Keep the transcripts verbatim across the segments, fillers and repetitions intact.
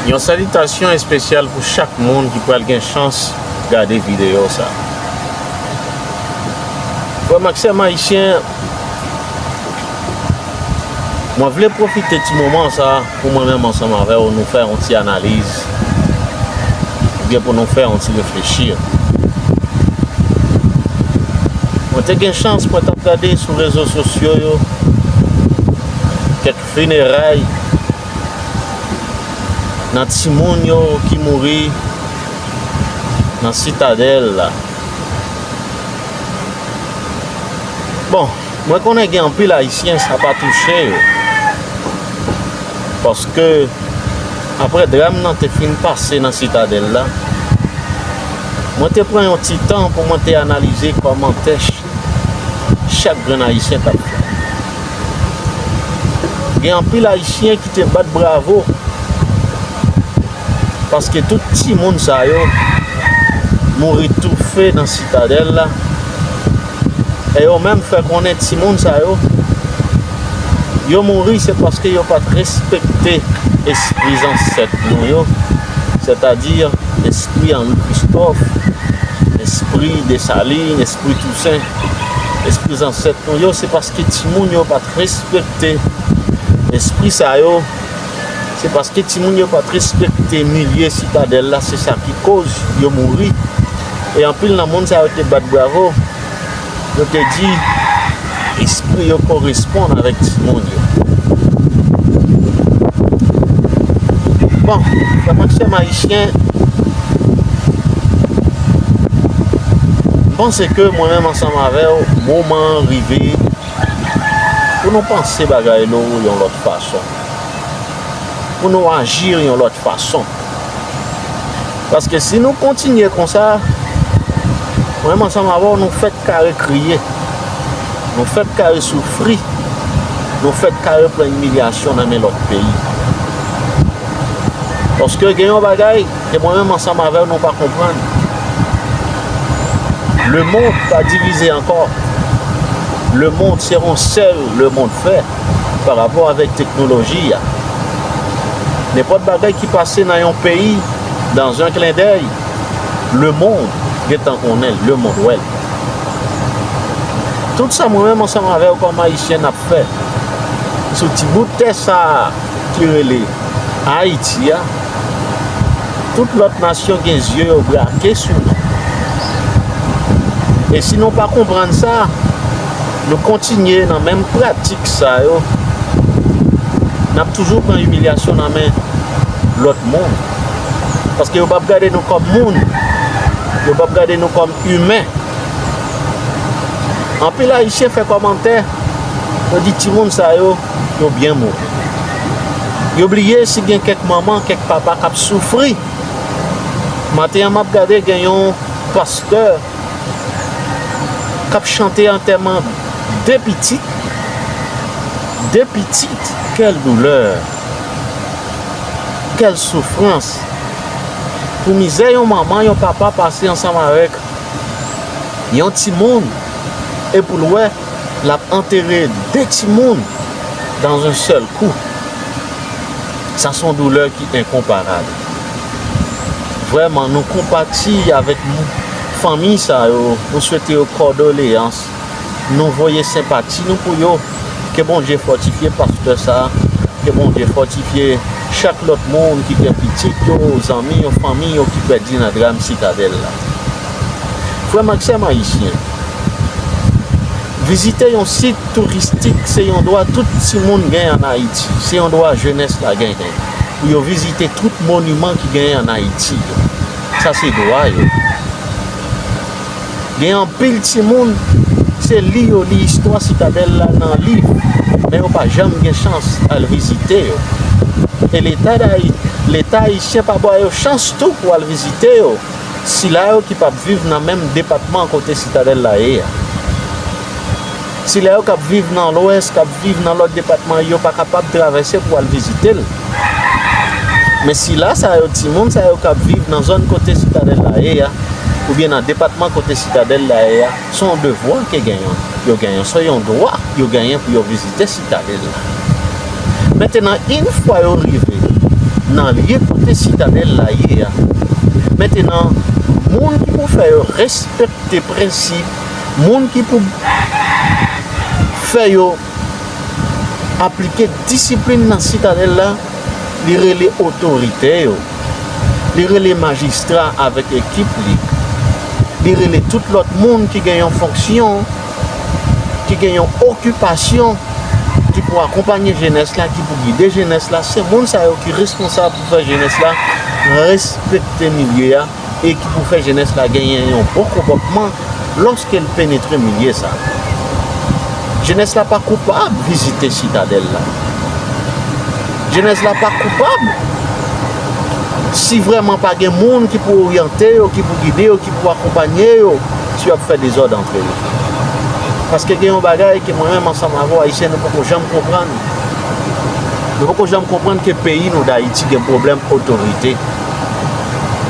Yon salitasyon espesyal pou chak moun ki pral gen chans gade videyo sa. Frè m ak sè m ayisyen, mwen vle pwofite ti moman sa pou mwen menm ansanm avè w nou fè yon ti analiz oubyen pou nou fè yon ti reflechi. Mwen te gen chans mwen t ap gade sou rezo sosyo yo kèk fineray nan timoun yo ki mouri nan Sitadèl la. Bon, mwen konnen gen anpil ayisyen sa pa touche yo. Paske apre dram nan te fin pase nan Sitadèl la, mwen te pran yon ti tan pou mwen te analize kòmantè ch- chak grenn ayisyen t ap fè. Gen anpil ayisyen ki te bat bravo paske tout timoun sa yo mouri toufe nan Sitadèl la. E yo menm fè konnen timoun sa yo, yo mouri se paske yo pa t respekte espri zansèt nou yo, sètadi espri Henri Christophe, espri Desalin, espri Tousen, espri zansèt nou yo, se paske timoun yo pa t respekte espri sa yo, se paske timoun yo pa t respekte milye Sitadèl la, se sa ki koz yo mouri. E anpil nan moun sa yo te bat bravo, yo te di espri yo koresponn avèk timoun yo. Bon, frè m ak sè m ayisyen, m panse ke mwen menm ansanm avè w, moman an rive pou nou panse bagay nou yon lòt fason, pou nou aji yon lòt fason. Paske si nou kontinye konsa, mwen menm ansanm avè w, nou fèk kare kriye, nou fèk kare soufri, nou fèk kare pran imilyasyon nan men lòt peyi. Paske gen yon bagay ke mwen menm ansanm avè w nou pa konprann. Lemonn pa divize ankò. Lemonn se yon sèl lemonn fè pa rapò avèk teknoloji a. Nenpòt bagay ki pase nan yon peyi, dans un clin d'œil, lemonn gentan konnen l, lemonn wè l. Tout sa mwen menm ansanm avè w kòm ayisyen n ap fè sou ti bout tè sa a ki rele Ayiti a, tout lòt nasyon gen zye yo brake sou nou. E si nou pa konprann sa, nou kontinye nan menm pratik sa yo, n ap toujou pran imilyasyon nan men lòt moun. Paske yo p ap gade nou kòm moun, yo p ap gade nou kòm imen. Anpil ayisyen fè kòmantè, yo di timoun sa yo, yo byen mouri. Yo bliye si gen kèk manman, kèk papa k ap soufri. Maten an m ap gade gen yon pastè k ap chante antèman de pitit, de pitit, quelle douleur, quelle souffrance. Pou mizè yon manman, yon papa pase ansanm avèk yon timoun, e pou l wè l ap antere de timoun dans un seul coup. Sa se yon doulè ki enkonparab. Vrèman, nou konpati avèk fanmi sa yo, nou swete yo kondoleyans, nou voye senpati nou pou yo. Ke Bondye fòtifye pastè sa a, ke Bondye fòtifye chak lòt moun ki gen pitit yo, zanmi yo, fanmi yo ki pèdi nan dram Sitadèl la. Frè m ak sè m ayisyen, vizite yon sit touristik se yon dwa tout timoun gen ann Ayiti, se yon dwa jenès la genyen pou yo vizite tout moniman ki genyen ann Ayiti yo. Sa se dwa yo. Gen anpil timoun, se li yo li istwa Sitadèl la nan liv, men yo pa janm gen chans al vizite yo. E Leta Dayi-, Leta ayisyen pa ba yo chans tou pou al vizite yo. Sila yo ki p ap viv nan menm depatman kote Sitadèl la ye a. Sila yo k ap viv nan Lwès, k ap viv nan lòt depatman, yo pa kapab travèse pou al vizite l. Men sila sa yo, timoun sa yo k ap viv nan zòn kote Sitadèl la ye a, oubyen nan depatman kote Sitadèl la ye a, se yon devwa ke genyen, yo genyen, se yon dwa yo genyen pou yo vizite Sitadèl la. Mentenan, yon fwa yo rive, nan lye kote Sitadèl la ye a. Mentenan, moun ki pou fè yo respekte prensip, moun ki pou fè yo aplike disiplin nan Sitadèl la, li rele otorite yo, li rele majistra avèk ekip li, li rele tout lòt moun ki gen yon fonksyon, ki gen yon okipasyon, ki pou akonpanye jenès la, ki pou gide jenès la. Se moun sa yo ki responsab pou fè jenès la respekte milye a e ki pou fè jenès la genyen yon bon konpòtman lòske l penetre milye sa. Jenès la pa koupab vizite Sitadèl la. Jenès la pa koupab si vrèman pa gen moun ki pou oryante yo, ki pou gide yo, ki pou akonpanye yo, si y ap fè dezòd antre yo. Paske gen yon bagay ke mwen menm ansanm avè w Ayisyen nou poko janm konprann. Nou poko janm konprann ke peyi nou Dayiti gen pwoblèm otorite.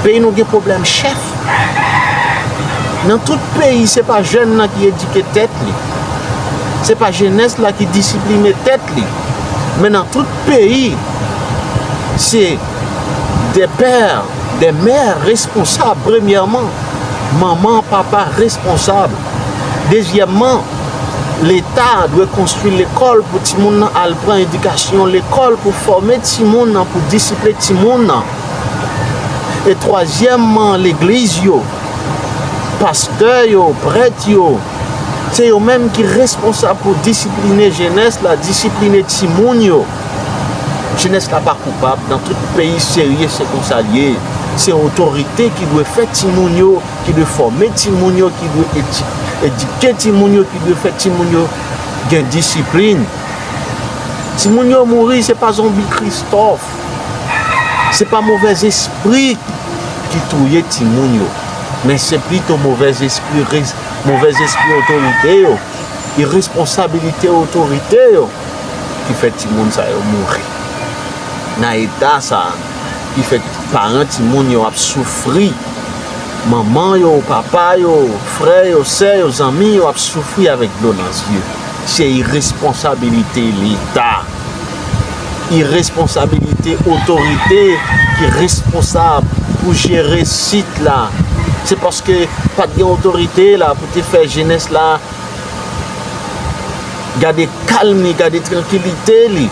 Peyi nou gen pwoblèm chèf. Nan tout peyi, se pa jèn nan ki edike tèt li. Se pa jenès la ki disipline tèt li. Men nan tout peyi, se des pères, des mères responsables, premyèman. Manman, papa responsab. Dezyèmman, Leta dwe konstwi lekòl pou timoun nan al pran edikasyon, lekòl pou fòme timoun nan, pou disiplin timoun nan. E twazyèmman, legliz yo, pastè yo, prèt yo, se yo menm ki responsab pou disipline jenès la, disipline timoun yo. Jenès la pa koupab, nan tout peyi serye se konsa l ye. Se otorite ki dwe fè timoun yo, ki dwe fòme timoun yo, ki dwe edi-, edike timoun yo, ki dwe fè timoun yo gen disiplin. Timoun yo mouri, se pa zonbi Kristòf. Se pa movèzespri ki touye timoun yo. Men se pito movèzespri, res-, movèzespri otorite yo, iresponsabilite otorite yo ki fè timoun sa yo mouri. Nan eta sa a, ki fè paran timoun yo ap soufri. Manman yo, papa yo, frè yo, sè yo, zanmi yo ap soufri avèk dlo nan zye. Se iresponsabilite Leta. Iresponsabilite otorite ki responsab pou jere sit la. Se paske pa t gen otorite la pou te fè jenès la gade kalm li, gade trankilite li,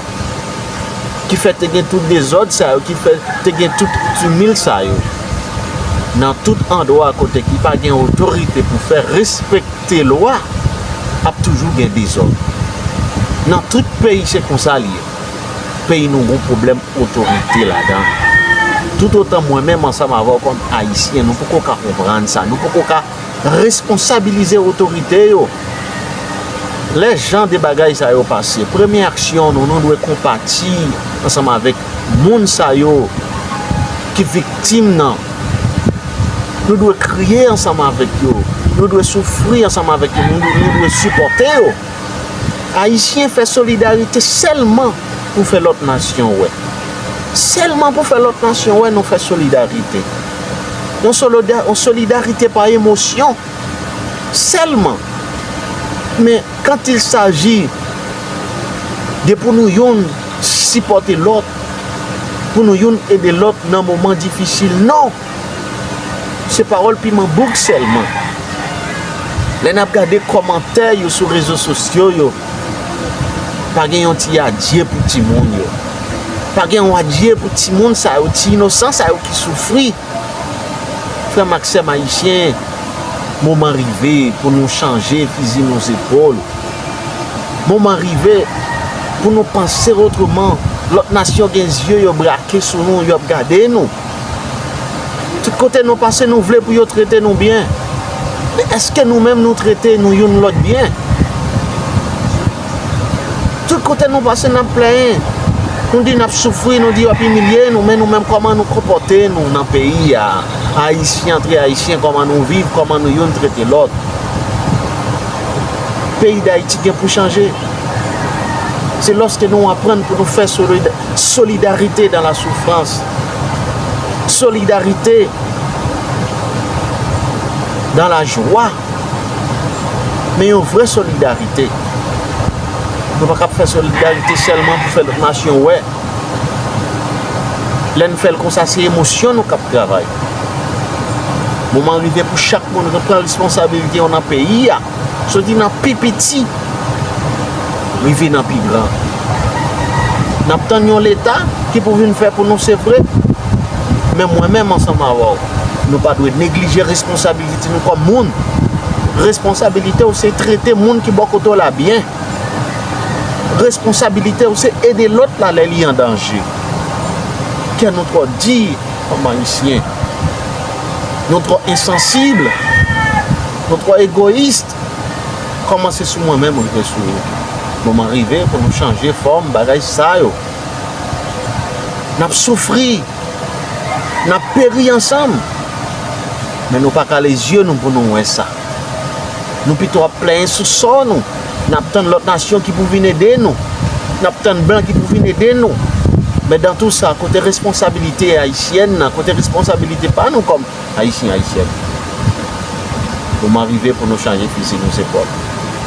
ki fè te gen tout dezòd sa yo, ki fè te gen tout timil sa yo. Nan tout andwa kote ki pa gen otorite pou fè respekte lwa, ap toujou gen dezòd. Nan tout peyi, se konsa l ye. Peyi nou gon pwoblèm otorite ladan. Toutotan mwen menm ansanm avè w kòm Ayisyen, nou poko ka konprann sa, nou poko ka responsabilize otorite yo. Lè jan de bagay sa yo pase, premye aksyon nou, nou dwe konpati ansanm avèk moun sa yo ki viktim nan. Nou dwe kriye ansanm avèk yo. Nou dwe soufri ansanm avèk yo. Nou, nou dwe sipòte yo. Ayisyen fè solidarite sèlman pou fè lòt nasyon wè. Sèlman pou fè lòt nasyon wè nou fè solidarite. Yon solida-, yon solidarite pa emosyon sèlman. Men quand il s'agit de pou nou youn sipòte lòt, pou nou youn ede lòt nan moman difisil, non! Se pawòl piman bouk sèlman. Lè n ap gade kòmantè yo sou rezo sosyo yo, pa gen yon ti adye pou timoun yo. Pa gen yon adye pou timoun sa yo, ti inosan sa yo ki soufri. Frè m ak sè m ayisyen, moman rive pou nou chanje fizi nou zepòl. Moman rive pou nou panse otreman. Lòt nasyon gen zye yo brake sou nou, y ap gade nou. Tout kote nou pase, nou vle pou yo trete nou byen. Men èske nou menm nou trete nou youn lòt byen? Tout kote nou pase, n ap plenyen. Nou di n ap soufri, nou di y ap imilye nou, men nou menm, kòman nou konpòte nou nan peyi a? Ayisyen antre Ayisyen, kòman nou viv, kòman nou youn trete lòt? Peyi Dayiti gen pou chanje. Se lòske nou aprann pou nou fè solida-, solidarité dans la souffrance, solidarité dans la joie, men yon vrè solidarite. Nou pa kab fè solidarite sèlman pou fè lòt nasyon wè. Lè n fè l konsa, se emosyon nou k ap travay. Moman rive pou chak moun pran responsabilite yo nan peyi a, soti nan pi piti rive nan pi gran. N ap tann yon Leta ki pou vin fè pou nou, se vre, men mwen menm ansanm avè w, nou pa dwe neglije responsabilite nou kòm moun. Responsabilite w se trete moun ki bò kote w la byen. Responsabilite w se ede lòt la lè li an danje. Kè nou twò di kòm Ayisyen. Nou twò ensansib. Nou twò egoyis. Kòmanse sou mwen menm, rive sou ou. Moman rive pou nou chanje fòm bagay sa yo. N ap soufri. N ap peri ansanm. Men nou pa kale zye nou pou nou wè sa. Nou pito ap plenyen sou sò nou. N ap tann lòt nasyon ki pou vin ede nou. N ap tann blan ki pou vin ede nou. Men dan tou sa, kote responsabilite ayisyèn nan, kote responsabilite pa nou kòm Ayisyen, Ayisyèn? Moman rive pou nou chanje fizi nou zepòl.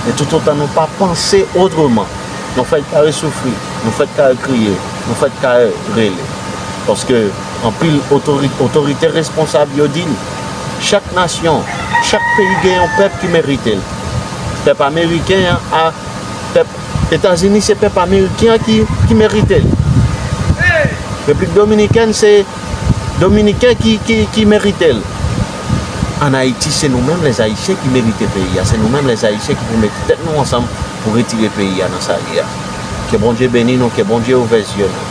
Men toutotan nou pa panse otreman, nou fèk kare soufri, nou fèk kare kriye, nou fèk kare rele. Paske anpil otori-, otorite responsab yo di l, chak nasyon, chak peyi gen yon pèp ki merite l. Pèp ameriken an, a, pèp Etazini, se pèp ameriken an ki, ki merite l. Repiblik Dominikèn, se Dominiken ki, ki, ki merite l. Ann Ayiti, se nou menm lèzayisyen ki merite peyi a. Se nou menm lèzayisyen ki pou mete tèt nou ansanm pou retire peyi a nan sa li a. Ke Bondye beni nou, ke Bondye ouvè zye nou.